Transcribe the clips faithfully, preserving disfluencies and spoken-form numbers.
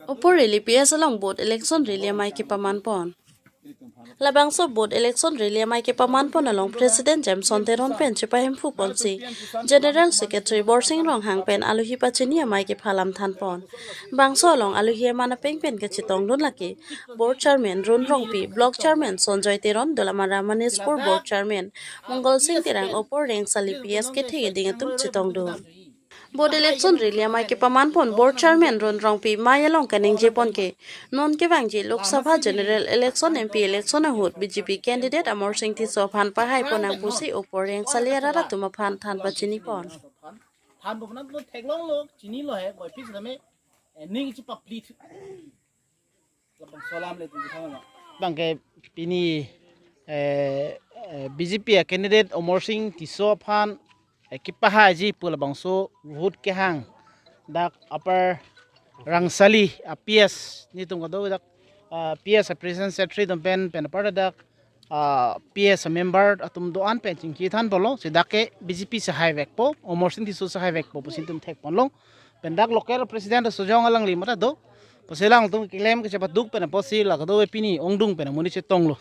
Opor rally P S along booth election rally amei kepaman pon. Labangso booth election rally amei kepaman pon along President Jameson Teron pen chepahemphu ponsi General Secretary Borsing Ronghang pen alohi pachini amei kephalam than pon. Bangso along alohi aman apeng pen kachetongdun lake Board Chairman Run Rongpi, Block Chairman Sonjoy Teron, Dolamara Manishpur Board Chairman Mongol Sing Terang, Opor Rengsali P S kethe keding atum chetongdun. Booth election rally amei kepaman pon Board Chairman Run Rongpi amei along kaningje pon ke, non kevangji Lok Sabha General Election, M P election ahut B J P candidate Amarsing Tisso aphan pahai pon nang pusi Opor Rengsali arat atum aphan than pachini pon. Than bo phan theklonglo, chinilo he, boy pis dame, eh, ning chi public. Labangso alam le tinggi thangnang. Bangke pini, eh, eh, B J P a candidate Amarsing Tisso aphan, eh, kepahaiji pu labangso vote kehang dak Upper Rengsali a P S netum kado dak, ah, P S a President Secretary atum pen pen apar dak, ah, P S a member atum do-an pen chingki than polo, si dak ke B J P si haivekpo, Amarsing Tisso si haivekpo pusi netum thek ponlo. Pen dak local president Sojong alangli mata do. Pusi alangtum kelem kechepaduk pen apotsi la kado pini ongdung pen amonit chetonglo.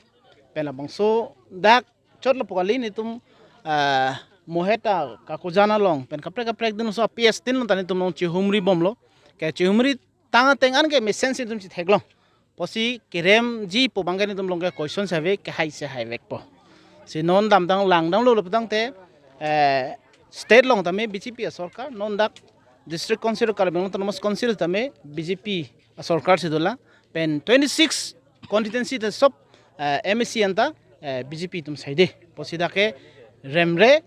Pen labangso dak chotlo pu kali netum, ah, mohet a kakujan along pen kaprek kaprek dun so P S tin lo ta netum along chihumri bomlo. Ke chihumri tang ateng an ke mesen si netum chetheklong. Pusi keremji pu abangke netum along ke question si ave, kehai si haivekpo. Si non damtang langdamlo lo putangte, eh, state along tame B J P a sorkar, non dak District Council, Karbi Anglong Autonomous Council tame B J P a sorkar si dolang. Pen twenty-six constituency ta sob, eh, M A C anta, eh, B J P atum saide. Pusi dak ke remre,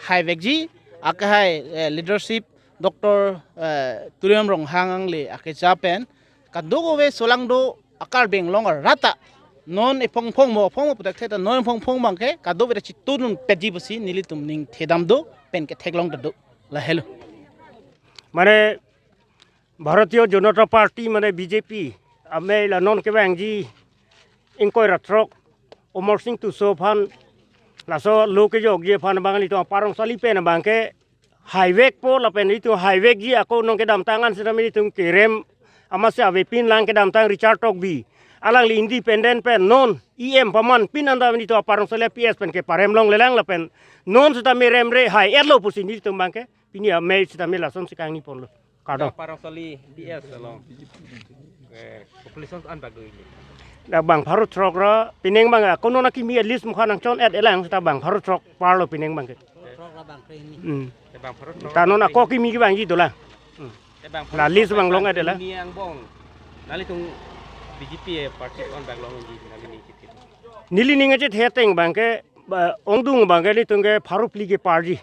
haivekji, akehai, eh, leadership Doctor, eh, Tuliram Ronghang angle akecha pen kadokave solangdo a-Karbi Anglong arat ta non ephong phongmo phongmo putak theta non ephong phong abangke kadokave ta chitudun petji pusi nelitum ningthedam do pen ketheklong ta do. Lahelo. Mane Bharatiya Janata Party mane B J P amei la non kevangji ingkoi ra throk Amarsing Tisso aphan laso lo kejokji aphan abang nelitum Upper Rengsali pen abangke haivekpo lapen nelitum haivekji ako nong kedamtang an sitame nelitum kerem amatsi avepin lang kedamtang Richard Tokbi. Alangli independent pen non E M paman pin anta nelitum Upper Rengsali P S pen keparem longlelang lapen non sitame remre hai-etlo pusi nelitum abangke pini amei sitame lasonsi kangni ponlo. Kardom. Upper Rengsali B S along, eh, population an bak do ili? Dak bang pharo throk ra, pining abang, ah, kono na kimi a-list mukha nangchon-et-elang seta bang pharo throk parlo pining abangke. Throk ra bang kre ini. Hmm. Eh, bang pharo throk. Ta non ako kimi kevangji dolang. Hmm. Eh, bang pharo throk. La list bang long-et-elang. Ini angbong. Nelitum B J P party an bak long ini, neli ning chit chit. Neli ning chethe ateng abangke, ba, ongdung abangke nelitum ke pharo phli keparji.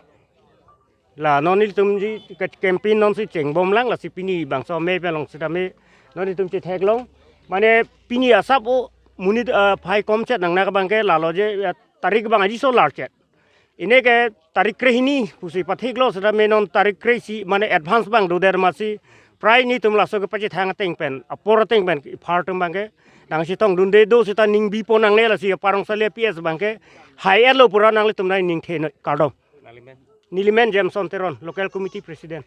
La non nelitum ji ke campaign nonsi chengbomlang, lasi pini bangso amei pen long sitame non nelitum chetheklong. Mane pini asap o monit, ah, phai komchet nangnak abangke lalo je, ah, tarik abang aji so larchet. Ini ke tarik krehini pusi pathiklo sitame non tarik kre-isi mane advance abang dodet amatsi prai nelitum laso kepachethang ateng pen, apor ateng pen, phar atum abangke nangchetongdunde do seta ningbi pon nangne, lasi Upper Rengsali P S abangke hai-etlo pu ra nanglitum nai ningthe noi, kardom. Neli men? Neli men Jameson Teron, Local Committee President.